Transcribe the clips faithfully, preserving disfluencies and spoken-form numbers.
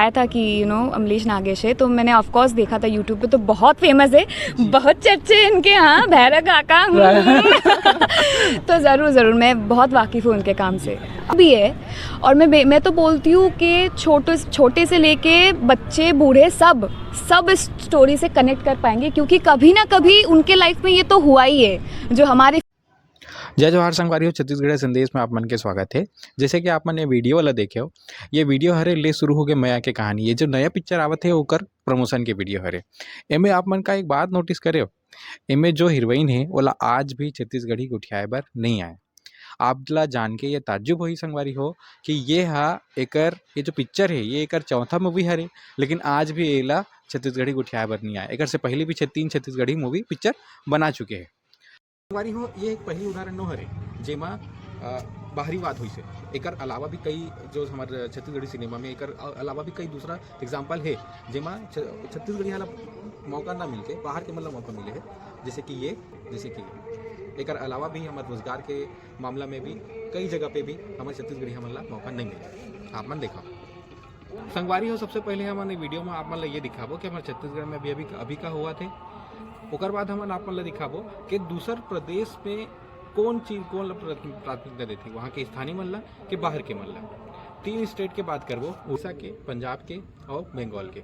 आया था कि यू नो अमलेश नागेश है, तो मैंने ऑफ कोर्स देखा था यूट्यूब पे, तो बहुत फेमस है, बहुत चर्चे हैं इनके, हाँ, भैरव काका। तो ज़रूर ज़रूर, मैं बहुत वाकिफ़ हूँ उनके काम से। अभी है। और मैं बे- मैं तो बोलती हूँ कि छोटे छोटे से लेके बच्चे बूढ़े सब सब इस स्टोरी से कनेक्ट कर पाएंगे, क्योंकि कभी ना कभी उनके लाइफ में ये तो हुआ ही है जो हमारे जय जोहार संगवारी हो, छत्तीसगढ़िया संदेश में आप मन के स्वागत है। जैसे कि आप मन ये वीडियो वाला देखे हो, ये वीडियो हरे ले शुरू हो गए मया के कहानी। ये जो नया पिक्चर आवत है ओकर प्रमोशन के वीडियो हरे। एमे आप मन का एक बात नोटिस करे हो, एमे जो हीरोइन है ओला आज भी छत्तीसगढ़ी गोठियाए बर नहीं आए। आप ला जान के ये ताज्जुब होही संगवारी हो कि ये हा एकर ये जो पिक्चर है ये एकर चौथा मूवी हरे, लेकिन आज भी एला छत्तीसगढ़ी गोठियाए बर नहीं आए। एकर से पहले भी छे तीन छत्तीसगढ़ी मूवी पिक्चर बना चुके हैं। संगवारी हो, ये एक पहली उदाहरण नो हरे जेमा अ, बाहरी वाद होइस हे। एकर अलावा भी कई जो हमर छत्तीसगढ़ी सिनेमा में एकर अ- अलावा भी कई दूसरा एग्जाम्पल है जेमा छ- छत्तीसगढ़ी वाला मौका ना मिलके बाहर के मतलब मौका मिले है, जैसे कि ये जैसे कि ये। एकर अलावा भी हमर रोजगार के मामला में भी कई जगह पे भी हमर छत्तीसगढ़ी हमन ला मौका नहीं मिले। आप मन देखा संगवारी हो, सबसे पहले हमन ये वीडियो में आप मन ला ये दिखाबो कि हमर छत्तीसगढ़ में अभी अभी अभी का हुआ थे। ओकर बाद हमन आप मन ला दिखाबो कि दूसर प्रदेश में कौन चीज कौन ला प्राथमिकता देथे, वहाँ के स्थानीय मन ला कि बाहर के मन ला। तीन स्टेट के बात करबो, उड़ीसा के, पंजाब के और बंगाल के।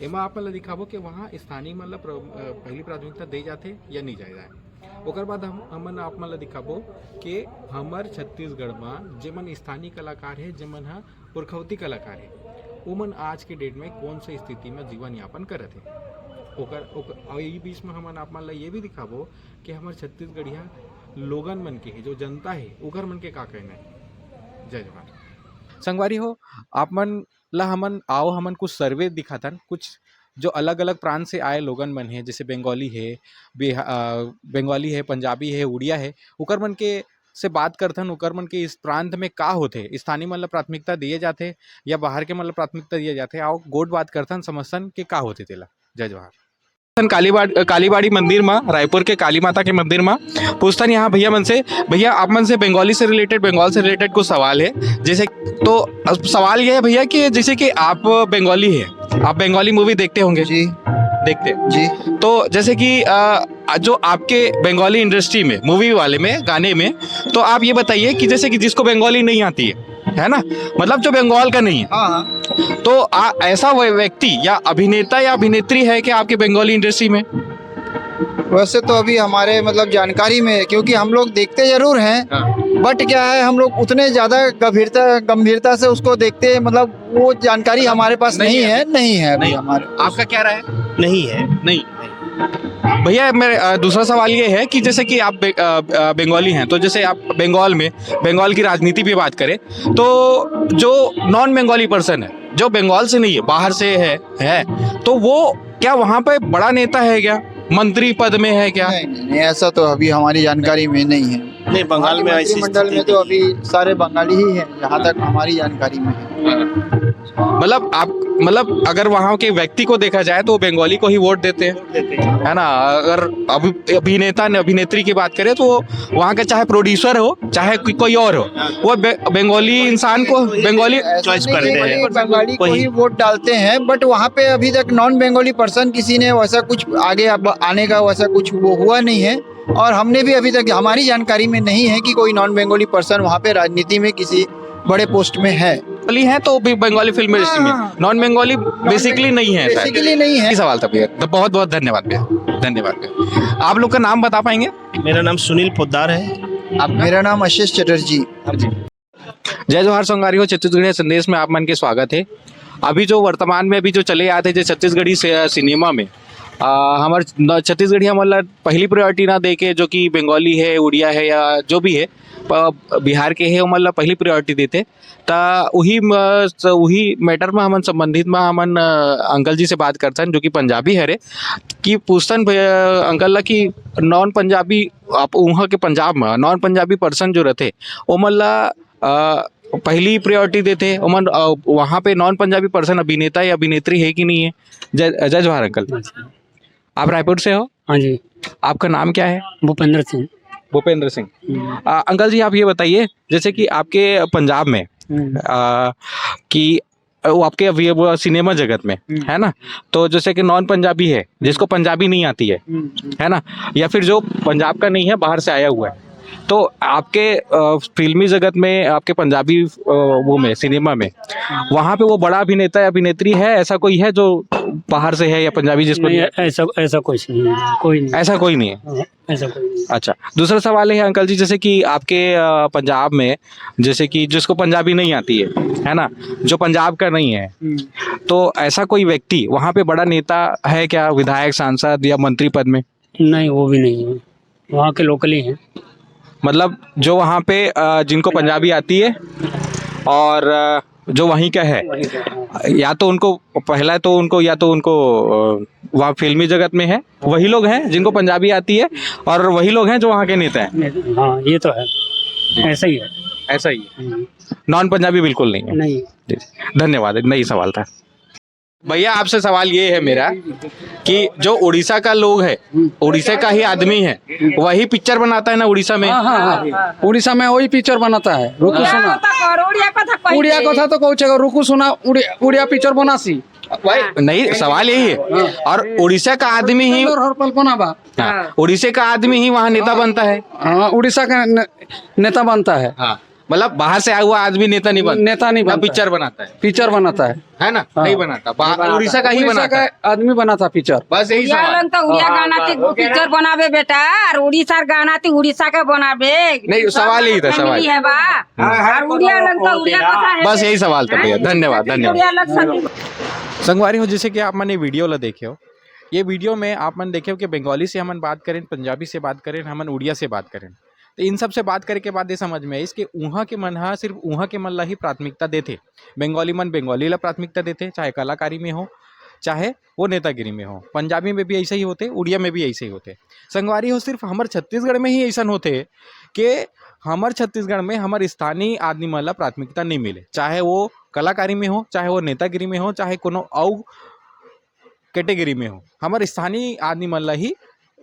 एमा आप मन ला दिखाबो कि वहाँ स्थानीय मन ला प्र- अ, पहली प्राथमिकता दे जाथे या नहीं जाए जाए। ओकर बाद हम हमन आप मन ला दिखाबो कि हमर छत्तीसगढ़ में जेमन स्थानीय कलाकार है, जेमन ह पुरखौती कलाकार है, ओमन आज के डेट में कौन से स्थिति में जीवन यापन करत है। ओकर ओकर और ये बीच में हमन आप मन ला ये भी दिखाबो कि हमर छत्तीसगढ़िया लोगन मन के जो जनता है ओकर मन के का कहना है। जय जोहार। संगवारी हो, आप मन ला हमन आओ हमन कुछ सर्वे दिखाथन, कुछ जो अलग अलग प्रांत से आए लोगन मन है, जैसे बंगाली है, बिहा- अ, बंगाली है, पंजाबी है, उड़िया है, ओकर मन के से बात करथन, ओकर मन के इस प्रांत में का होथे, स्थानीय मन ला प्राथमिकता दिए जाथे या बाहर के मन ला प्राथमिकता दिए जाथे। आओ गोठ बात करथन, समझथन के का होथे तेला। जय जोहार। कालीबाड़ कालीबाड़ी मंदिर में, रायपुर के काली माता के मंदिर में पूछथन यहाँ भैया मन से। भैया, आप मन से बंगाली से रिलेटेड, बंगाल से रिलेटेड कुछ सवाल है। जैसे तो अब सवाल ये है भैया कि जैसे कि आप बंगाली है, आप बंगाली मूवी देखते होंगे? जी। देखते। जी। तो जैसे कि अ, जो आपके बंगाली इंडस्ट्री में, मूवी वाले में, गाने में, तो आप ये बताइए कि जैसे कि जिसको बंगाली नहीं आती है, है ना, मतलब जो बंगाल का नहीं है, हाँ, हाँ। तो आ, ऐसा व्य- व्यक्ति या अभिनेता या अभिनेत्री है कि आपके बंगाली इंडस्ट्री में? वैसे तो अभी हमारे मतलब जानकारी में है, क्योंकि हम लोग देखते जरूर हैं, हाँ। बट क्या है, हम लोग उतने ज्यादा गंभीरता गंभीरता से उसको देखते हैं, मतलब वो जानकारी हमारे पास नहीं नहीं है, है। नहीं है अभी नहीं। हमारे पास। आपका क्या राय है? नहीं है। नहीं। भैया, मेरे अ, दूसरा सवाल ये है कि जैसे कि आप बे- अ, अ, बंगाली हैं, तो जैसे आप बंगाल में, बंगाल की राजनीति भी बात करें, तो जो नॉन बंगाली पर्सन है, जो बंगाल से नहीं है, बाहर से है, है, तो वो क्या वहाँ पे बड़ा नेता है क्या, मंत्री पद में है क्या? नहीं, नहीं, नहीं, ऐसा तो अभी हमारी जानकारी में नहीं है। नहीं, बंगाल में ऐसी मंत्रिमंडल में तो अभी सारे बंगाली ही हैं, जहाँ तक हमारी जानकारी में है। मतलब आप, मतलब अगर वहाँ के व्यक्ति को देखा जाए तो वो बंगाली को ही वोट देते हैं, है ना? अगर अभी अभिनेता ने अभिनेत्री की बात करें तो वो वहाँ का चाहे प्रोड्यूसर हो, चाहे को, कोई और हो, वो बे- बंगाली इंसान को बंगाली चॉइस करते हैं। बंगाली को ही वोट डालते हैं, बट वहाँ पे अभी तक नॉन बंगाली पर्सन किसी ने वैसा कुछ आगे अब आने का वैसा कुछ वो हुआ नहीं है। और हमने भी अभी तक, हमारी जानकारी में नहीं है कि कोई नॉन बंगाली पर्सन वहाँ पे राजनीति में किसी बड़े पोस्ट में है। बंगाली हैं तो भी बंगाली फिल्म इंडस्ट्री में, हाँ। नॉन बंगाली बेसिकली नहीं है शायद। बेसिकली नहीं है। यही सवाल था भैया। तो बहुत बहुत धन्यवाद भैया, धन्यवाद भैया। आप लोग का नाम बता पाएंगे? मेरा नाम सुनील पोद्दार है। आप? मेरा नाम आशीष चटर्जी। जी। जय जोहार संगवारी हो, छत्तीसगढ़िया संदेश में आप मन के स्वागत है। अभी जो वर्तमान में अभी जो चले आते जो छत्तीसगढ़ी से- सिनेमा में, आ, हमारे न- छत्तीसगढ़िया मतलब पहली प्रायोरिटी ना दे के जो कि बंगाली है, उड़िया है या जो भी है, प- बिहार के है, वो मतलब पहली प्रायोरिटी देते। त उही म- स- उही मैटर में हमन संबंधित में हमन अ, अंकल जी से बात करथन जो कि पंजाबी हरे, कि पूछथन भैया अंकल ला कि नॉन पंजाबी, आप उहाँ के पंजाब में नॉन पंजाबी पर्सन जो रहते ओमन ला अ, पहली प्रायोरिटी देते हैं ओमन, अ, वहाँ पे नॉन पंजाबी पर्सन अभिनेता या अभिनेत्री है कि नहीं है? जय जय जोहार अंकल। आप रायपुर से हो? हाँ जी। आपका नाम क्या है? भूपेंद्र सिंह। भूपेंद्र सिंह। हम्म। अ, अंकल जी, आप ये बताइए, जैसे कि आपके पंजाब में, हम्म। अ, कि वो आपके अभी वो सिनेमा जगत में, हम्म। है ना? तो जैसे कि नॉन पंजाबी है, जिसको पंजाबी नहीं आती है, हम्म, हम्म। है ना? या फिर जो पंजाब का नहीं है, बाहर से आया हुआ है, तो आपके, अ, फिल्मी जगत में, आपके पंजाबी, अ, वो में, सिनेमा में, वहाँ पे वो बड़ा अभिनेता या अभिनेत्री है, ऐसा कोई है जो बाहर से है या पंजाबी जिसको नहीं, नहीं है? ऐसा, ऐसा कुछ नहीं है, कोई नहीं। ऐसा कोई नहीं है? हाँ, ऐसा कोई नहीं। अच्छा, दूसरा सवाल ये है अंकल जी, जैसे कि आपके, अ, पंजाब में, जैसे कि जिसको पंजाबी नहीं आती है, है ना, जो पंजाब का नहीं है, हम्म। तो ऐसा कोई व्यक्ति वहाँ पे बड़ा नेता है क्या, विधायक, सांसद या मंत्री पद में? नहीं, वो भी नहीं है, वहाँ के लोकल ही हैं। मतलब जो वहाँ पे, अ, जिनको पंजाबी आती है और, अ, जो वहीं का है, वहीं का, हाँ। या तो उनको, पहला तो उनको, या तो उनको, अ, वहाँ फिल्मी जगत में है, वही लोग हैं जिनको पंजाबी आती है और वही लोग हैं जो वहाँ के नेता हैं। हाँ, ये तो है, ऐसा ही है। ऐसा ही है। हम्म। नॉन पंजाबी बिल्कुल नहीं है। नहीं। जी, जी। धन्यवाद, इतना ही सवाल था। भैया, आपसे सवाल ये है मेरा कि जो उड़ीसा का लोग है, उड़ीसा का ही आदमी है, वही पिक्चर बनाता है ना उड़ीसा में? हाँ, हाँ, हाँ। उड़ीसा में वही पिक्चर बनाता है। रुकु सुना। उड़िया कथा कहू छे, रुकु सुना, उड़िया पिक्चर बनासी। वही, नहीं, सवाल यही है। हाँ। और उड़ीसा का आदमी ही, हर पल बनाबा। हाँ, उड़ीसा का आदमी ही वहाँ नेता बनता है। हाँ, उड़ीसा का ने-, नेता बनता है। हाँ, मतलब बाहर से आया हुआ आदमी नेता नहीं बनता। नेता नहीं बनता। पिक्चर बनाता है। पिक्चर बनाता है। है ना? हाँ। नहीं बनाता। बा-, नहीं बनाता। उड़ीसा का ही उड़ीसा बनाता है। आदमी बनाता पिक्चर। बस यही सवाल। तो उड़िया गाना ती पिक्चर बनाबे बेटा, और उड़ीसा गाना ती उड़ीसा के बनाबे। नहीं, सवाल यही था, सवाल। है बा। हाँ, हाँ, और उड़िया लंग तो उड़िया कथा है। बस यही सवाल था भैया, धन्यवाद, धन्यवाद। उड़िया लंग सब। संगवारी हो, जैसे कि आप मन ये वीडियो ला देखे हो, ये वीडियो में आप मन देखे हो कि बंगाली से हमन बात करें, पंजाबी से बात करें, हमन उड़िया से बात करें। तो इन सब से बात करे के बाद ये समझ में आइस कि उहाँ के मन ह सिर्फ उहाँ के मन ला ही प्राथमिकता देथे। बंगाली मन बंगाली ला प्राथमिकता देथे, चाहे कलाकारी में हो, चाहे वो नेतागिरी में हो। पंजाबी में भी ऐसा ही होथे, उड़िया में भी ऐसा ही होथे। संगवारी हो, सिर्फ हमर छत्तीसगढ़ में ही ऐसन होथे कि हमर छत्तीसगढ़ में हमर स्थानीय आदमी मन ला प्राथमिकता नहीं मिले, चाहे वो कलाकारी में हो, चाहे वो नेतागिरी में हो, चाहे कोनो अउ कैटेगरी में हो, हमर स्थानीय आदमी मन ला ही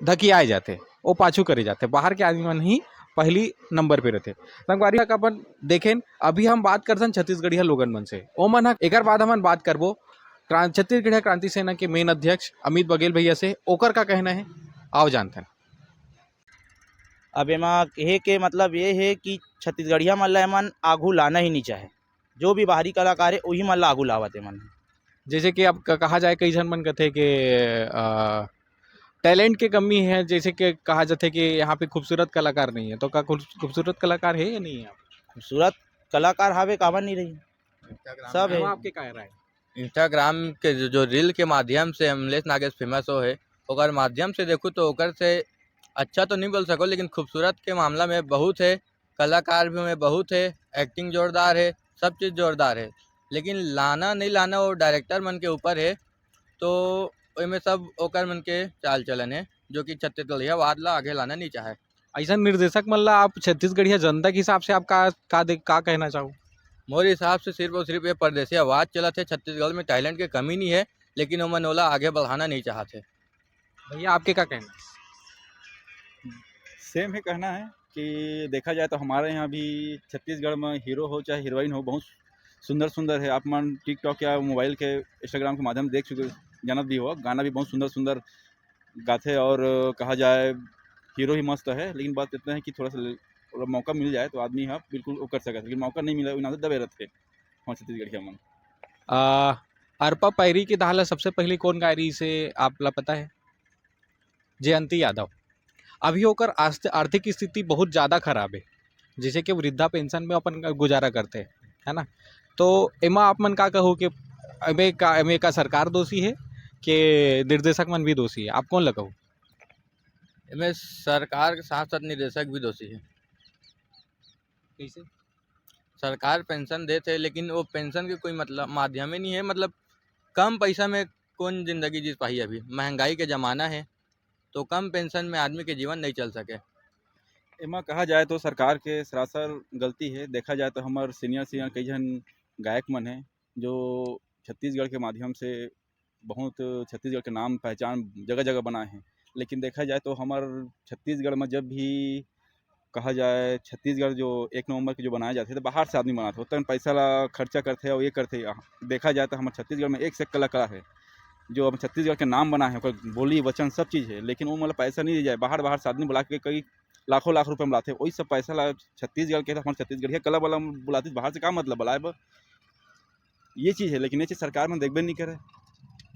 धकियाए जाथे, वो पाछू करे जाथे, बाहर के आदमी मन ही पहली नंबर पे रहथे। संगवारी तक अपन देखेन, अभी हम बात करथन छत्तीसगढ़िया लोगन मन से, ओमन ह, एकर बाद हमन बात करबो क्रां-, छत्तीसगढ़िया क्रांति सेना के मेन अध्यक्ष अमित बघेल भैया से, ओकर का कहना है, आओ जानथन। अब एमा कहे के मतलब ये है कि छत्तीसगढ़िया मन ला एमन आगू लाना ही नहीं चाहे, जो भी बाहरी कलाकार है, वही मन ला आगू लावत एमन। जैसे कि अब क-, कहा जाए, कई झन मन कथे कि, अ, टैलेंट के कमी है, जैसे कि कहा जाथे कि यहाँ पे खूबसूरत कलाकार नहीं है, तो का खूब-, खूबसूरत कलाकार है या नहीं है? खूबसूरत कलाकार हावे, काबर नहीं रही? Instagram सब में है। आपके का राय? Instagram के जो, जो रील के माध्यम से अमलेश नागेश फेमस हो है, ओकर माध्यम से देखूँ तो ओकर से अच्छा तो नहीं बोल सको, लेकिन खूबसूरत के मामला में बहुत है, कलाकार भी में बहुत है, एक्टिंग जोरदार है, सब चीज़ जोरदार है, लेकिन लाना नहीं लाना वो डायरेक्टर मन के ऊपर है। तो ओइमे सब ओकर मन के चाल चलन है, जो कि छत्तीसगढ़िया वाद ला आगे लाना नहीं चाहे। ऐसा निर्देशक मन ला आप छत्तीसगढ़िया जनता के हिसाब से आप का, का दे-, का कहना चाहो? मोर हिसाब से सिर्फ और सिर्फ ये परदेसिया वाद चलत है, छत्तीसगढ़ में टैलेंट के कमी नहीं है, लेकिन ओमन ओला आगे बढ़ाना नहीं चाहत है। भैया, आपके का कहना है? सेम ही कहना है कि देखा जाए तो हमारे यहाँ भी छत्तीसगढ़ में हीरो हो चाहे हीरोइन हो, बहुत सुंदर सुंदर है। आप मन TikTok या मोबाइल के, Instagram के माध्यम देख चुके, जानत भी हो, गाना भी बहुत सुंदर सुंदर गाथे और कहा जाए हीरो ही मस्त है, लेकिन बात इतना है कि थोड़ा सा ल-, थोड़ा मौका मिल जाए तो आदमी ह बिल्कुल वो कर सकत है, लेकिन मौका नहीं मिला, वही नाम से दबे रहते हैं हम छत्तीसगढ़िया मन। आ, अरपा पैरी के धाला सबसे पहले कौन गाय रही से आप ला पता है? जयंती यादव। अभी ओकर आस्त-, आर्थिक स्थिति बहुत ज़्यादा खराब है, जैसे कि वृद्धा पेंशन में अपन गुजारा करते हैं, है ना? तो एमा आप मन का कहो कि एमे का, एमे का सरकार दोषी है कि निर्देशक मन भी दोषी है? आप कौन ला कहो? एमे सरकार के साथ-साथ निर्देशक भी दोषी है। कैसे? सरकार पेंशन देत है, लेकिन वो पेंशन के कोई मतलब माध्यम ही नहीं है। मतलब, कम पैसा में कौन जिंदगी जी पाही? अभी महंगाई के जमाना है, तो कम पेंशन में आदमी के जीवन नहीं चल सके। एमा कहा जाए तो सरकार के सरासर गलती है। देखा जाए तो हमर सीनियर सीनियर कई झन गायक मन हैं, जो छत्तीसगढ़ के माध्यम से बहुत छत्तीसगढ़ के नाम पहचान जगह जगह बनाए हैं, लेकिन देखा जाए तो हमर छत्तीसगढ़ में जब भी कहा जाए, छत्तीसगढ़ जो एक नवंबर के जो बनाए जाथे, तो बाहर से आदमी बनाथे, ओतन पैसा ला खर्चा करथे और ये करथे। यहाँ देखा जाए तो हमारे छत्तीसगढ़ में एक से एक कलाकार है, जो अब छत्तीसगढ़ के नाम बना है, ओकर बोली, वचन, सब चीज़ है, लेकिन वो मतलब पैसा नहीं दिया जाए, बाहर, बाहर से आदमी बुला के कई लाखों लाख रुपए में बुलाथे, वही सब पैसा ला छत्तीसगढ़ के, हमारे छत्तीसगढ़िया कला वाला बुलाते, बाहर से का मतलब बुलाए बर? ये चीज़ है, लेकिन ये चीज़ सरकार मन देखबे नहीं करे,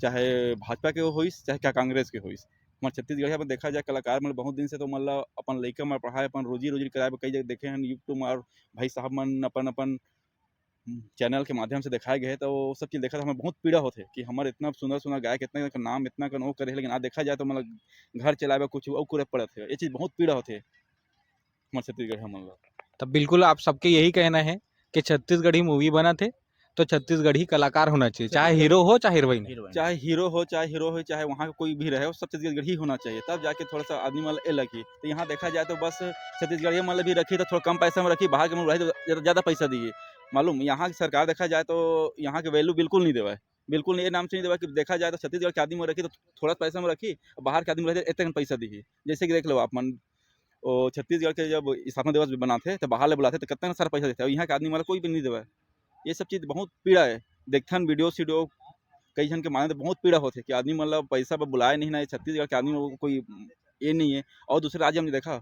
चाहे भाजपा के होइस, चाहे क्या कांग्रेस के होइस। हमारे छत्तीसगढ़िया में देखा जाए, कलाकार मन बहुत दिन से तो मतलब अपन लइका मन पढ़ाए, अपन रोजी रोजी कराए बर कई जगह देखे हैं YouTube में, और भाई साहब मन अपन अपन चैनल के माध्यम से दिखाए गए, तो वो सब चीज़ देखा तो हमें बहुत पीड़ा होथे कि हमारे इतना सुंदर सुंदर गायक, इतना का नाम, इतना का वो करे, लेकिन आज देखा जाए तो मतलब घर चलाए बर कुछ और करे पड़त है। ये चीज़ बहुत पीड़ा होथे हमारे छत्तीसगढ़ हमन ला। तब बिल्कुल आप सबके यही कहना है कि छत्तीसगढ़ी मूवी बनत हे तो छत्तीसगढ़ी कलाकार होना चाहिए, चाहे छत्तीसगढ़ी हीरो हो चाहे हीरोइन। हीरोइन। चाहे हीरो हो, चाहे हीरो हो, चाहे वहाँ का कोई भी रहे, वो सब छत्तीसगढ़ी होना चाहिए, तब जाके थोड़ा सा आदमी मन ए लगी। तो यहाँ देखा जाए तो बस छत्तीसगढ़िया मन ला भी रखी तो थोड़ा कम पैसा में रखी, बाहर के मन ला तो ज़्यादा, ज़्यादा पैसा दिए। मालूम, यहाँ की सरकार देखा जाए तो यहाँ के वैल्यू बिल्कुल नहीं देवे, बिल्कुल नहीं, ये नाम से नहीं देवे कि देखा जाए तो छत्तीसगढ़ के आदमी मन रखी तो थोड़ा पैसा में रखी, बाहर के आदमी रखे तो इतने पैसा दिही। जैसे कि देख लो आप मन, ओ, छत्तीसगढ़ के जब स्थापना दिवस भी बनाथे तो बाहर ले बुलाथे तो कितना सारा पैसा देथे, और यहाँ के आदमी मन ला कोई भी नहीं देवे। ये सब चीज़ बहुत पीड़ा है। देखथन वीडियो सीडियो, कई झन के माने तो बहुत पीड़ा होथे कि आदमी मन ला पैसा बर बुलाए नहीं ना, ये छत्तीसगढ़ के आदमी मन को कोई ये नहीं है। और दूसरे राज्य में देखा,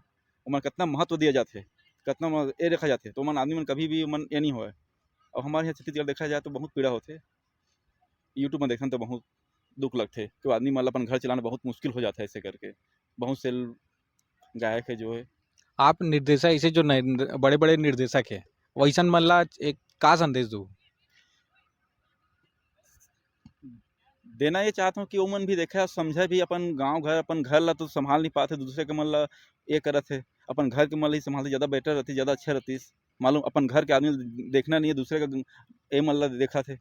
ओमन कितना महत्व दिया जाथे, कितना म-, ये रखा जाथे, तो ओमन आदमी मन कभी भी मन ये नहीं होए। और हमारे यहाँ छत्तीसगढ़ देखा जाए तो बहुत पीड़ा होथे। YouTube में देखथन तो बहुत दुख लगथे कि आदमी मन ला अपन घर चलाना बहुत मुश्किल हो जाता है ऐसे करके। बहुत से ल-, गायक है जो है। आप निर्देशक, ऐसे जो नए-, बड़े-बड़े निर्देशक है, वैसन मन ला एक का संदेश दो? देना ये चाहत हूँ कि ओमन भी देखे और समझे भी, अपन गाँव घर, अपन घर ला तो संभाल नहीं पाते, दूसरे के मन ला ये करत है, अपन घर के मन ला ही संभालते, ज़्यादा बेटर रहती, ज़्यादा अच्छा रहती। मालूम अपन घर के आदमी देखना नहीं है, दूसरे का ग-, ये मन ला देखत है।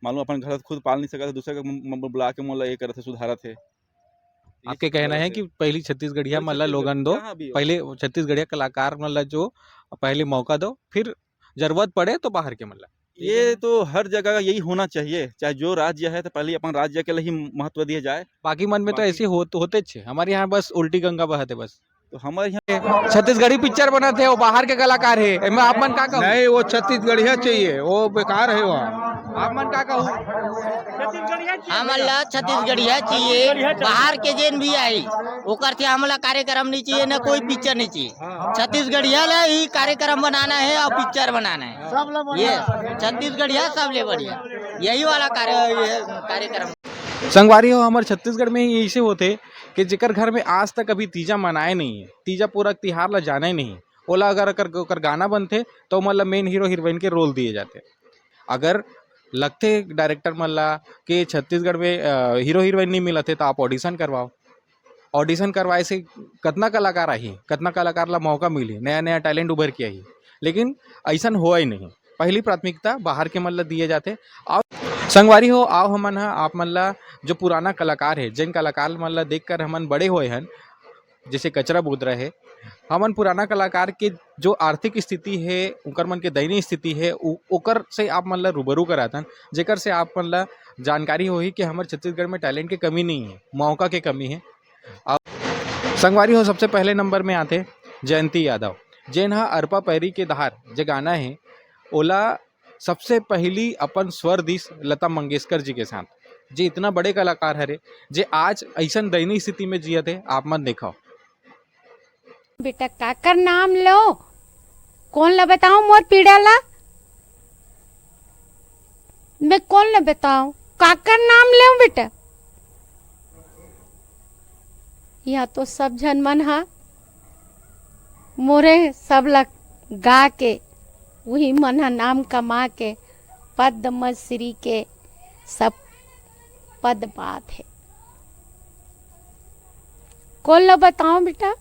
मालूम अपन घर खुद पाल नहीं सकत है, दूसरे का म-, म-, बुला के मन ला ये करत है, सुधारत है। ये आपके सब कहना गलत है है। कि पहली छत्तीसगढ़िया पहली मन ला छत्तीसगढ़-, लोगन दो, जहाँ भी हो। पहले छत्तीसगढ़िया कलाकार मन ला जो पहले मौका दो, फिर जरूरत पड़े तो बाहर के मन ला। ये तो हर जगह यही होना चाहिए, चाहे जो राज्य है तो पहले अपन राज्य के लिए ही महत्व दिया जाए। बाकी मन में तो बाकी ऐसे होत-, होते छे, हमारे यहाँ बस उल्टी गंगा बहत है बस। तो हमारे यहाँ छत्तीसगढ़ी पिक्चर बनत है, वो बाहर के कलाकार है, एमे आप मन का कहू? नहीं, वो छत्तीसगढ़िया चाहिए, वो बेकार है वो। आप मन का कहू? हमन ला छत्तीसगढ़िया चाहिए, बाहर के जेन भी आई, ओकर से हमला कार्यक्रम नहीं चाहिए, ना कोई पिक्चर नहीं चाहिए। छत्तीसगढ़िया ला ही कार्यक्रम बनाना है और पिक्चर बनाना है। ये छत्तीसगढ़िया सबले बढ़िया, यही वाला कार्य-, ये कार्यक्रम। संगवारी हो, हमर छत्तीसगढ़ में ही ऐसे होथे कि जेकर घर में आज तक अभी तीजा मनाए नहीं है, तीजा पूरा तिहार ला जाने नहीं, ओला अगर, अगर ओकर गाना बनथे तो ओमन ला मेन हीरो हीरोइन के रोल दिए जाथे। अगर लगथे डायरेक्टर मन ला कि छत्तीसगढ़ में, अ, हीरो हीरोइन नहीं मिलत हे तो आप ऑडिशन करवाओ। ऑडिशन करवाए से कतना कलाकार आही, कतना कलाकार ला मौका मिली, नया नया टैलेंट उभर के आही, लेकिन ऐसन होए नहीं। पहली प्राथमिकता बाहर के मन ला दिए जाथे। आओ संगवारी हो, आओ हमन ह आप मन ला जो पुराना कलाकार है, जिन कलाकार मन ला देखकर हमन बड़े होए हन, जैसे कचरा बोदरा है, हमन पुराना कलाकार के जो आर्थिक स्थिति है, ओकर मन के दयनीय स्थिति है, उ-, ओकर से आप मन ला रूबरू कराथन, जेकर से आप मन ला जानकारी होही कि हमर छत्तीसगढ़ में टैलेंट के कमी नहीं है, मौका के कमी है। अब संगवारी हो, सबसे पहले नंबर में आथे जयंती यादव, जेन ह अरपा पैरी के धार जे गाना है, ओला सबसे पहली अपन स्वर दिस लता मंगेशकर जी के साथ, जे इतना बड़े कलाकार हरे, जे आज ऐसन दयनीय स्थिति में जियत हे, आप मन देखो। बेटा, काकर नाम लो? कोन ला बताओ मोर पीड़ा ला? मैं कोन ला बताओ? काकर नाम लेव बेटा? यहाँ तो सब झन मन हा मोरे सब ला गा के, उही मन हा नाम कमा के पद्मश्री के सब पद पात हे। कोन ला बताओ बेटा,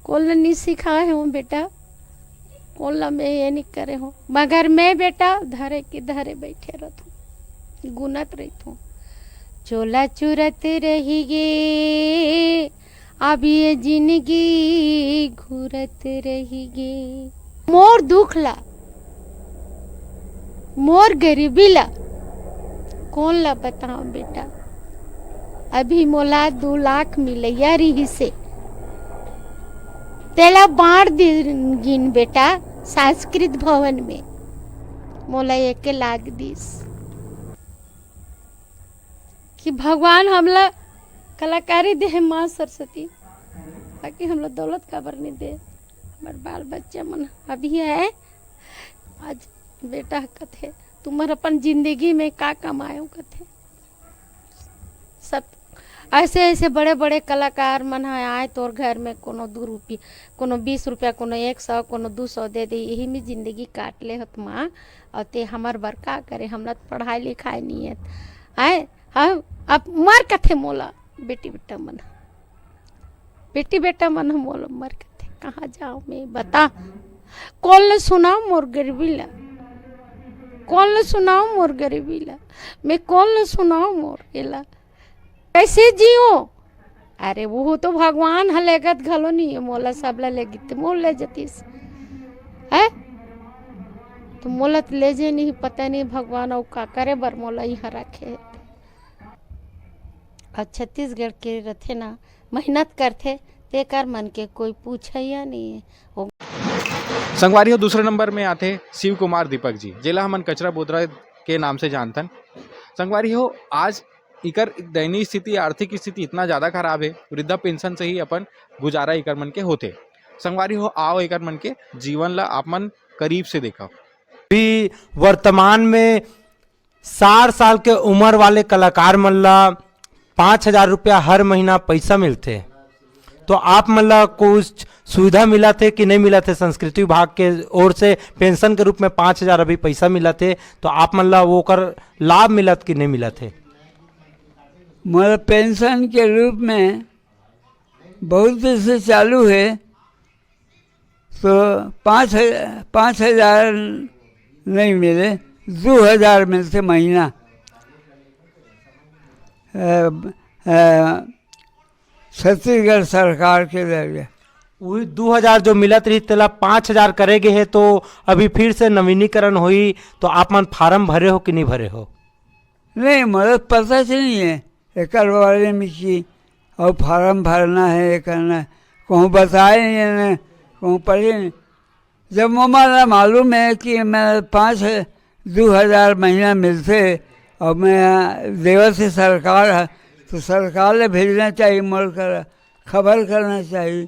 कोन ला नहीं सिखाए हो बेटा, कोन ला मैं ये नहीं करे हो, मगर मैं बेटा धरे के धरे बैठे रहथों, गुनत रहथों। चोला चुरत रही गे, अब ये जिंदगी घुरत रही गे। मोर दुख ला, मोर गरीबी ला, कोन ला बताओ बेटा। अभी मोला दू लाख मिलैया रिहिसे, तेला बांट दिन गिन बेटा संस्कृत भवन में। मोला एके लाग दिस कि भगवान हमला कलाकारी दे हे माँ सरस्वती, बाकी हमला दौलत काबर नहीं दे। हमर बाल बच्चा मन अभी है। आज बेटा कथे, "तुमर अपन जिंदगी में का कमायो?" कथे। सब ऐसे ऐसे बड़े बड़े कलाकार मन ह आए तोर घर में, कोनो दू रुपया, कोनो बीस रुपया, कोनो एक सौ, कोनो दू सौ दे दे, यही में जिंदगी काट ले होत माँ। और ते हमर बर का करे, हमला तो पढ़ाई लिखाई नहीं है। आए, हम अब मर कथे मोला बेटी बेटा मन, बेटी बेटा मन ह मोला मर कथे, कहाँ जाओ मैं बता, कौन ल सुनाओ मोर गरीबी ला, कौन ल सुनाओ मोर गरीबी ला, मैं कौन ल सुनाओ मोर एला, कैसे जियो? अरे वो तो भगवान ह लेगत घलो नहीं है मोला, सबला लेगित मोर ले जतीस है। तो मोला तो ले जे नहीं, पता नहीं भगवान अउ का करे बर मोला यहाँ रखे है। अउ छत्तीसगढ़ के रथे ना, मेहनत करथे, तेकर मन के कोई पूछइया नहीं है। संगवारी हो, दूसरे नंबर में आथे शिव कुमार दीपक जी, जेला हमन कचरा बोदरा के नाम से जानथन। संगवारी हो, आज इकर दयनीय स्थिति, आर्थिक स्थिति इतना ज्यादा खराब है, वृद्धा पेंशन से ही अपन गुजारा इकर मन के होथे। संगवारी हो, आओ इकर मन के जीवन ला आप मन करीब से देखा। भी वर्तमान में साठ साल के उम्र वाले कलाकार मन ला पाँच हजार रुपया हर महीना पैसा मिलथे, तो आप मन ला कुछ सुविधा मिलत हे कि नहीं मिलत हे? संस्कृति विभाग के ओर से पेंशन के रूप में पाँच हजार अभी पैसा मिलत हे, तो आप मन ला वो ओकर लाभ मिलत कि नहीं मिलत हे? मोला पेंशन के रूप में बहुत दिन से चालू है, तो पाँच ह-, पाँच हजार नहीं मिले, दो हजार मिलते महीना। अ, अ, छत्तीसगढ़ सरकार के जरिए। वही दो हजार जो मिलत रही, तेला पाँच हजार करे गे हे, तो अभी फिर से नवीनीकरण होई, तो आप मन फार्म भरे हो कि नहीं भरे हो? नहीं, मोला पता से नहीं है एकर बारे में कि अउ फार्म भरना है, ये करना है, कहूँ बताए नहीं है, कहूँ पढ़े नहीं। जब मोला मालूम है कि मैं पाँच, दो हजार महीना मिलते और मैं देवत से सरकार है, तो सरकार ले भेजना चाहिए, मोर कर खबर करना चाहिए,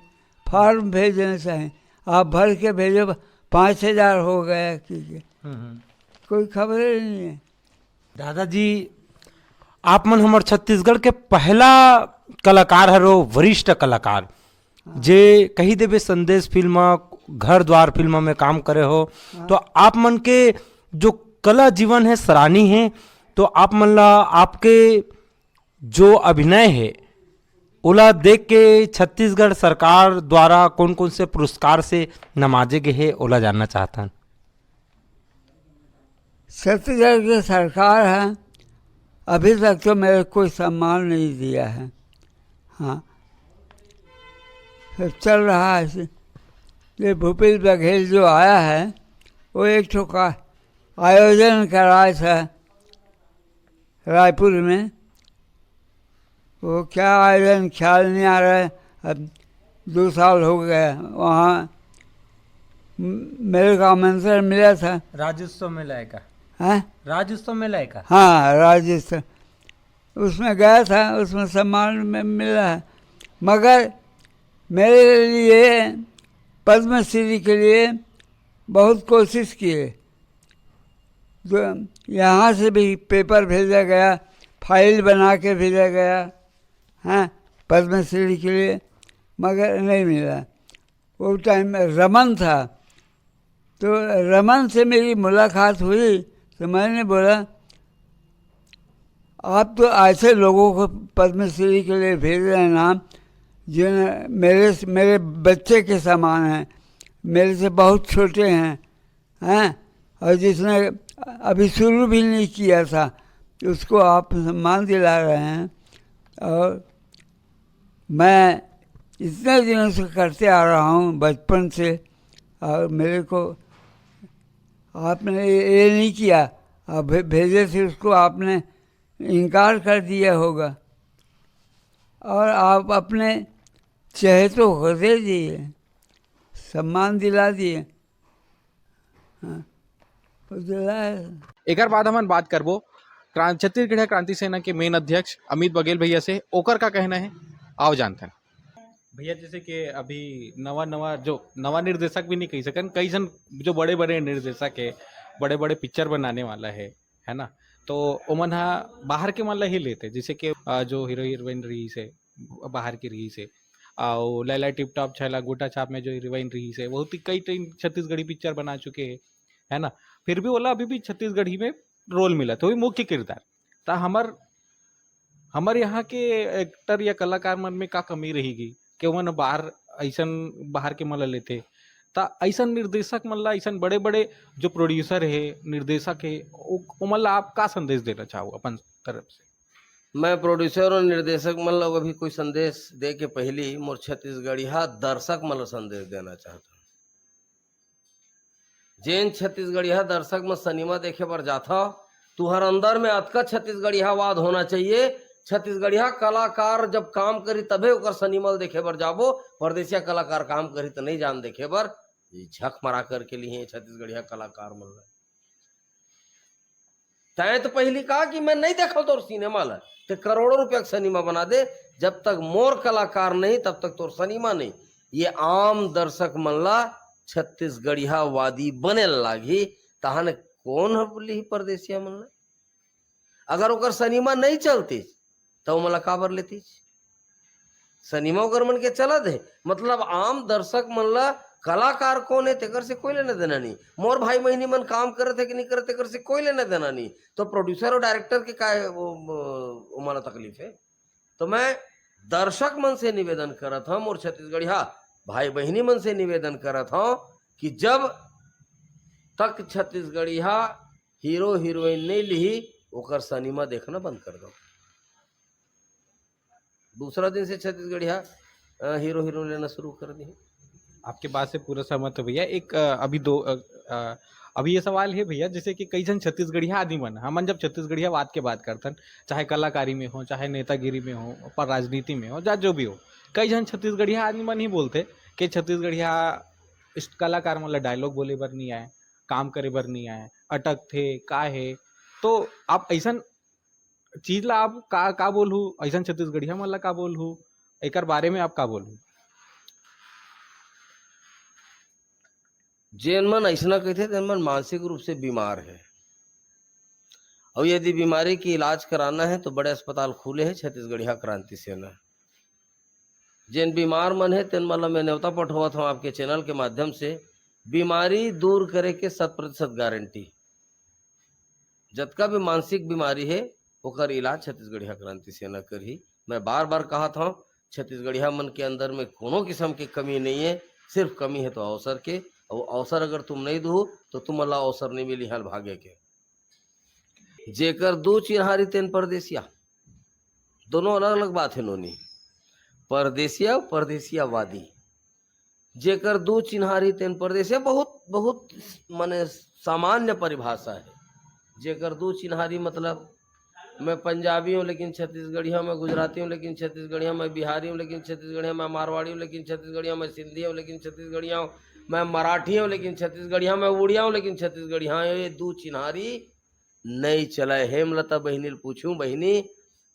फार्म भेजना चाहिए। आप भर के भेजो, पाँच हजार हो गया कि, कि हम्म, हम्म। कोई खबर ही नहीं है। दादाजी, आप मन हमर छत्तीसगढ़ के पहला कलाकार हरो, वरिष्ठ कलाकार, जे कही देबे संदेश फिल्म, घर द्वार फिल्म में काम करे हो, हाँ। तो आप मन के जो कला जीवन है सराहनीय है। तो आप मन ला आपके जो अभिनय है ओला देख के छत्तीसगढ़ सरकार द्वारा कौन कौन से पुरस्कार से नवाजे गए है, ओला जानना चाहथन। छत्तीसगढ़ की सरकार है, अभी तक तो मेरे कोई सम्मान नहीं दिया है। हाँ, सब चल रहा है ऐसे। ये भूपेश बघेल जो आया है, वो एक ठो का आयोजन कराया था रायपुर में। वो क्या आयोजन, ख्याल नहीं आ रहा है। अब दो साल हो गया वहाँ, म-, मेरे को आमंत्रण मिला था। राज्योत्सव मेला है का? हैं? राज्योत्सव मेला है का? हाँ, राज्योत्सव, उसमें गया था, उसमें सम्मान में मिला है। मगर मेरे लिए, पद्मश्री के लिए बहुत कोशिश किए। जो यहाँ से भी पेपर भेजा गया, फाइल बना के भेजा गया, हाँ, पद्मश्री के लिए, मगर नहीं मिला। वो टाइम में रमन था, तो रमन से मेरी मुलाकात हुई, तो मैंने बोला, "आप तो ऐसे लोगों को पद्मश्री के लिए भेज रहे हैं नाम, जो मेरे, मेरे बच्चे के समान हैं, मेरे से बहुत छोटे हैं, हैं, और जिसने अभी शुरू भी नहीं किया था, उसको आप सम्मान दिला रहे हैं।" और मैं इतने दिनों से करते आ रहा हूँ, बचपन से, और मेरे को आपने ये नहीं किया, आप भे-, भेजे थे उसको, आपने इनकार कर दिया होगा, और आप अपने चहेतों को दे दिए। सम्मान दिला दिए। हाँ, वो दिलाए। एकर बाद हमन बात करबो क्रां-, छत्तीसगढ़िया क्रांति सेना के मेन अध्यक्ष अमित बघेल भैया से, ओकर का कहना है, आओ जानथन। भैया, जैसे कि अभी नवा नवा जो नवा निर्देशक भी नहीं कही सकन, कई जन जो बड़े बड़े निर्देशक है, बड़े बड़े पिक्चर बनाने वाला है, है ना, तो ओमन हा बाहर के मन ला ही लेते, जैसे कि अ, जो हीरो हीरोइन रही से बाहर की रही से, और लैला टिप टॉप छैला गोटा छाप में जो हीरोइन रही से, बहुत ही कई टाइम छत्तीसगढ़ी पिक्चर बना चुके हैं, है ना, फिर भी ओला अभी भी छत्तीसगढ़ी में रोल मिला, तो भी मुख्य किरदार। ता हमर हमर यहाँ के एक्टर या कलाकार मन में का कमी रहीगी कि ओमन बाहर ऐसन बाहर के मन ला लेथे, ता ऐसन निर्देशक मन ला, ऐसन बड़े बड़े जो प्रोड्यूसर है, निर्देशक है, ओ- ओमन ला आप का संदेश देना चाहो अपन तरफ से? मैं प्रोड्यूसर और निर्देशक मन ला अभी कोई संदेश दे के पहली मोर छत्तीसगढ़िया दर्शक मन ला संदेश देना चाहता हूँ। जेन छत्तीसगढ़िया दर्शक मन सिनेमा देखे बर जाथा, तुहर अंदर में अतका छत्तीसगढ़ियावाद होना चाहिए। छत्तीसगढ़िया कलाकार जब काम करी तभे ओकर सिनेमा देखे बर जाबो। परदेसिया कलाकार काम करी त नहीं जान देखे बर, ये झक मरा करके लिए छत्तीसगढ़िया कलाकार मन ला। तैं तो पहली कहा कि मैं नहीं देखल तोर सिनेमा ला, ते करोड़ों रुपया के सिनेमा बना दे, जब तक मोर कलाकार नहीं तब तक तोर सिनेमा नहीं। ये आम दर्शक मन ला छत्तीसगढ़ियावादी बने लागही, तहन कौन ह लिही परदेसिया मन ला? अगर ओकर सिनेमा नहीं चलतीस, त ओमन ला काबर लेतीस? सिनेमा ओकर मन के चलत हे, मतलब आम दर्शक मन ला कलाकार कौन है तेकर से कोई लेना देना नहीं। मोर भाई बहिनी मन काम करत है कि नहीं करत तेकर से कोई लेना देना नहीं। तो प्रोड्यूसर और डायरेक्टर के का वो, वो, ओमन ला तकलीफ है? तो मैं दर्शक मन से निवेदन करत हूँ, मोर छत्तीसगढ़िया भाई बहिनी मन से निवेदन करत हूँ कि जब तक छत्तीसगढ़िया हीरो हीरोइन नहीं लिही, ओकर सिनेमा देखना बंद कर दो। दूसरा दिन से छत्तीसगढ़िया अ, हीरो हीरोइन लेना शुरू कर दी। आपके बात से पूरा सहमत हो भैया। एक अ, अभी दो अ, अ, अभी ये सवाल है भैया, जैसे कि कई जन छत्तीसगढ़िया आदमी मन, हमन जब छत्तीसगढ़ियावाद के बात करथन, चाहे कलाकारी में हो, चाहे नेतागिरी में हो, पर राजनीति में हो, जा जो भी हो, कई जन छत्तीसगढ़िया आदमी मन ही बोलथे कि छत्तीसगढ़िया इस कलाकार मन ला डायलॉग बोले बर नहीं आए, काम करे बर नहीं आए, अटकथे का है। तो आप ऐसन चीज ला आप का का बोलहू, ऐसन छत्तीसगढ़िया मन ला का बोलहू, एकर बारे में आप का बोलहू? जेन मन ऐसना कहिथे तेन मन मानसिक रूप से बीमार है। और यदि बीमारी के इलाज कराना है तो बड़े अस्पताल खुले हैं छत्तीसगढ़िया क्रांति सेना। जेन बीमार मन है तेन मन ला मैं न्योता पठोवत हूँ आपके चैनल के माध्यम से, बीमारी दूर करे के शत प्रतिशत गारंटी। जतका भी मानसिक बीमारी है ओकर इलाज छत्तीसगढ़िया क्रांति सेना करही। मैं बार बार कहत हूँ, छत्तीसगढ़िया मन के अंदर में कोनो किस्म के कमी नहीं है, सिर्फ कमी है तो अवसर के। और अवसर अगर तुम नहीं दो तो तुम ला अवसर नहीं मिली हाल भागे के। जेकर दू चिन्हारी तेन परदेसिया, दोनों अलग अलग बात है नोनी। परदेसिया, परदेसियावादी, जेकर दू चिन्हारी तेन परदेसिया, बहुत बहुत माने सामान्य परिभाषा है। जेकर दू चिन्हारी मतलब मैं पंजाबी हूँ लेकिन छत्तीसगढ़िया, मैं गुजराती हूँ लेकिन छत्तीसगढ़िया, मैं बिहारी हूँ लेकिन छत्तीसगढ़िया, मैं मारवाड़ी हूँ लेकिन छत्तीसगढ़िया, मैं सिंधी हूँ लेकिन छत्तीसगढ़िया हूँ, मैं मराठी हूँ लेकिन छत्तीसगढ़िया, मैं उड़िया हूँ लेकिन छत्तीसगढ़िया हूँ। ये दू चिन्हारी नहीं चले। हेमलता बहिनी ल पूछूं, बहिनी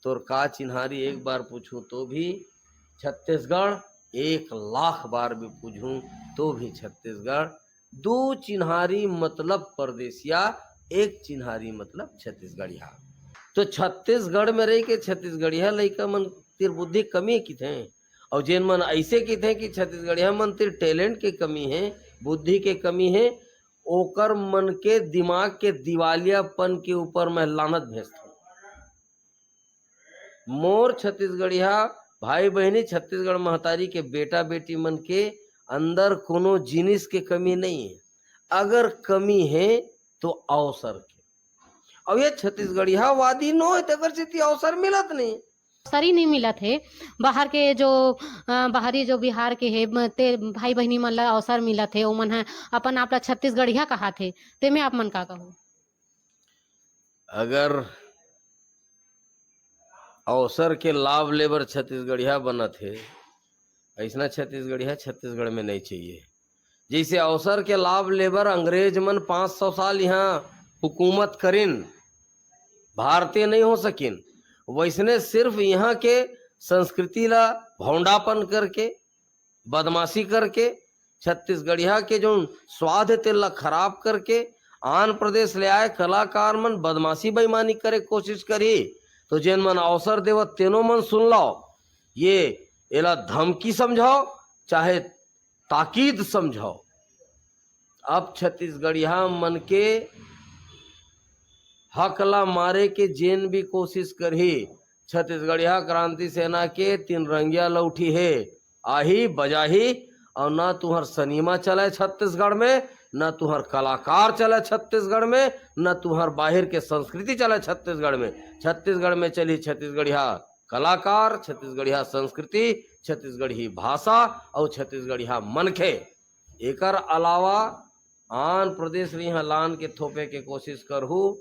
तोर का चिन्हारी? एक बार पूछूं तो भी छत्तीसगढ़, एक लाख बार भी पूछूं तो भी छत्तीसगढ़। दू चिन्हारी मतलब परदेसिया, एक चिन्हारी मतलब छत्तीसगढ़िया। तो छत्तीसगढ़ में रह के छत्तीसगढ़िया लइका मन तिर बुद्धि कमी किथे, और जेन मन ऐसे किथे कि छत्तीसगढ़िया मन तिर टैलेंट के कमी है, बुद्धि के कमी है, ओकर मन के दिमाग के दिवालियापन के ऊपर मैं लानत भेजथूं। मोर छत्तीसगढ़िया भाई बहिनी, छत्तीसगढ़ महतारी के बेटा बेटी मन के अंदर कोनो जिनिस के कमी नहीं है। अगर कमी है तो अवसर के। अब ये छत्तीसगढ़ियावादी नो है, तेकर सेती अवसर मिलत नहीं। अवसर ही नहीं मिलत हे। बाहर के जो अ, बाहरी जो बिहार के हे म, ते भाई बहिनी मन ला अवसर मिलत हे, ओमन ह अपन आप ला छत्तीसगढ़िया कहात हे, तेमे आप मन का कहू? अगर अवसर के लाभ लेबर छत्तीसगढ़िया बनत हे, ऐसना छत्तीसगढ़िया छत्तीसगढ़ में नहीं चाहिए। जैसे अवसर के लाभ लेबर अंग्रेज मन पाँच सौ साल यहाँ हुकूमत करिन, भारतीय नहीं हो सकिन, वैसने सिर्फ यहाँ के संस्कृति ला भौंडापन करके, बदमाशी करके, छत्तीसगढ़िया के जो स्वाद है तेला खराब करके, आन प्रदेश ले आए कलाकार मन बदमाशी बेईमानी करे कोशिश करही, तो जेन मन अवसर देवत तेनो मन सुन लाओ। ये एला धमकी समझाओ, चाहे ताकीद समझाओ। अब छत्तीसगढ़िया मन के हक ला मारे के जेन भी कोशिश करही, छत्तीसगढ़िया क्रांति सेना के तीन रंगिया लौठी है, आही बजाही। और ना तुहर सिनेमा चले छत्तीसगढ़ में, ना तुहर कलाकार चले छत्तीसगढ़ में, ना तुहर बाहर के संस्कृति चले छत्तीसगढ़ में। छत्तीसगढ़ में चली छत्तीसगढ़िया कलाकार, छत्तीसगढ़िया संस्कृति, छत्तीसगढ़ी भाषा और छत्तीसगढ़िया मनखे। एकर अलावा आन प्रदेश ले इहाँ लान के थोपे के कोशिश करहू,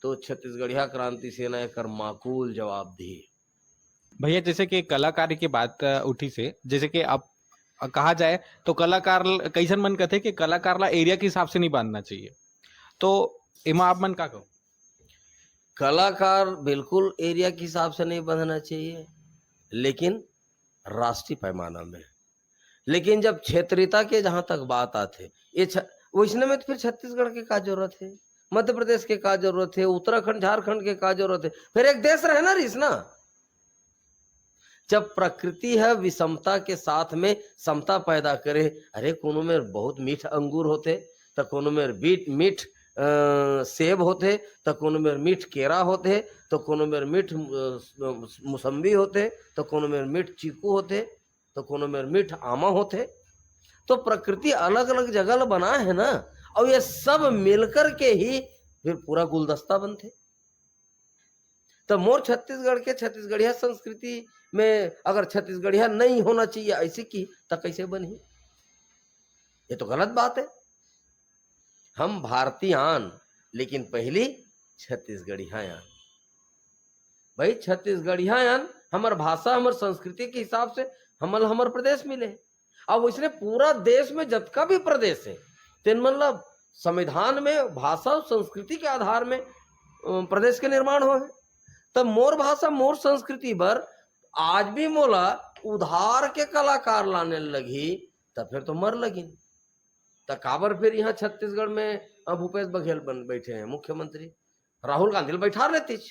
तो छत्तीसगढ़िया क्रांति सेना एकर माकूल जवाब दी। भैया, जैसे कि कलाकार की बात, अ, उठी से, जैसे कि आप, अ, कहा जाए तो कलाकार ल-, कैसन मन कथे कि कलाकार ला एरिया के हिसाब से नहीं बांधना चाहिए, तो एमा आप मन का कहो? कलाकार बिल्कुल एरिया के हिसाब से नहीं बंधना चाहिए, लेकिन राष्ट्रीय पैमाना में। लेकिन जब क्षेत्रीयता के जहां तक बात आथे, ये छ-, वैसने में तो फिर छत्तीसगढ़ के का जरूरत है, मध्य प्रदेश के का जरूरत है, उत्तराखंड झारखंड के का जरूरत है? फिर एक देश रहना रहीस ना। जब प्रकृति है विषमता के साथ में समता पैदा करे, अरे कोनो में बहुत मीठ अंगूर होथे, त कोनो में बीट मीठ अ, सेब होथे, त कोनो में मीठ केरा होथे, त कोनो में मीठ अ, मुसम्बी होथे, त कोनो में मीठ चीकू होथे, त कोनो में मीठ आमा होथे। तो प्रकृति अलग अलग जगह ल बनाए है ना, और ये सब मिलकर के ही फिर पूरा गुलदस्ता बनथे। तो मोर छत्तीसगढ़ के छत्तीसगढ़िया संस्कृति में अगर छत्तीसगढ़िया नहीं होना चाहिए ऐसे की, तो कैसे बनही? ये तो गलत बात है। हम भारतीय आन, लेकिन पहली छत्तीसगढ़िया आन। भाई, छत्तीसगढ़िया आन, हमर भाषा, हमर संस्कृति के हिसाब से हमल हमर प्रदेश मिले। अब वैसने पूरा देश में जतका भी प्रदेश है, तेन मन ला संविधान में भाषा और संस्कृति के आधार में, अ, प्रदेश के निर्माण होए। तब मोर भाषा, मोर संस्कृति बर आज भी मोला उधार के कलाकार लाने लगही, तब फिर तो मर लगिन। त काबर फिर यहाँ छत्तीसगढ़ में, अ, भूपेश बघेल बन बैठे हैं मुख्यमंत्री? राहुल गांधी ल बैठार लेतीच,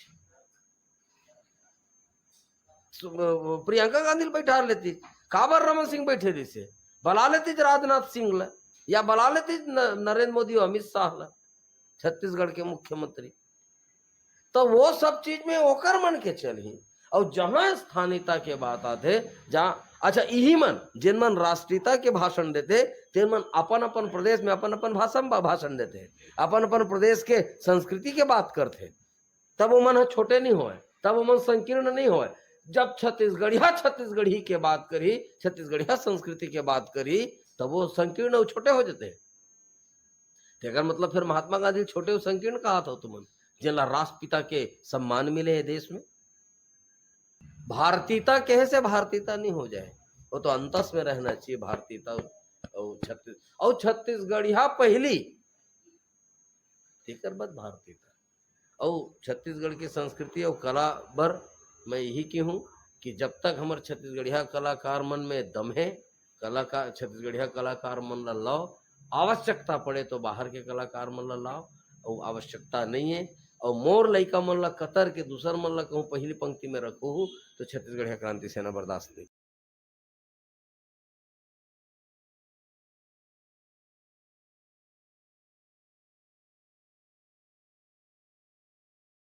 सु-, अ, प्रियंका गांधी ल बैठार लेतीच, काबर रमन सिंह बैठे रहिसे? बला लेतीच राजनाथ सिंह ल, या बला लेतीच न-, नरेंद्र मोदी और अमित शाह ल, छत्तीसगढ़ के मुख्यमंत्री। तो वो सब चीज में ओकर मन के चलही। और जहां स्थानीयता के बात आथे, जहां, अच्छा, इही मन, जिन मन राष्ट्रीयता के भाषण देथे, तेन मन अपन अपन प्रदेश में अपन अपन भाषा में भाषण देथे, अपन अपन प्रदेश के संस्कृति के बात करथे, तब वो मन ह छोटे नहीं होए, तब वो मन संकीर्ण नहीं होए। जब छत्तीसगढ़िया छत्तीसगढ़ी के बात करी, छत्तीसगढ़िया संस्कृति के बात करी, तब वो संकीर्ण और छोटे हो जाते हैं। तेकर मतलब फिर महात्मा गांधी छोटे अउ संकीर्ण कहत हो तुमन, जेला राष्ट्रपिता के सम्मान मिले हे देश में। भारतीयता कहे से भारतीयता नहीं हो जाए, वो तो अंतस में रहना चाहिए। भारतीयता अउ छत्तीस-, अउ छत्तीसगढ़िया पहली, तेकर बाद भारतीयता। अउ छत्तीसगढ़ की संस्कृति अउ कला बर मैं यही कहूँ कि जब तक हमर छत्तीसगढ़िया कलाकार मन में दम है, कलाकार, छत्तीसगढ़िया कलाकार मन ला लाओ, आवश्यकता पड़े तो बाहर के कलाकार मन ला लाओ, अउ आवश्यकता नहीं है, अउ मोर लइका मन ला कतर के दूसर मन ला कहूँ पहली पंक्ति में रखो हो, तो छत्तीसगढ़िया क्रांति सेना बर्दाश्त नहीं।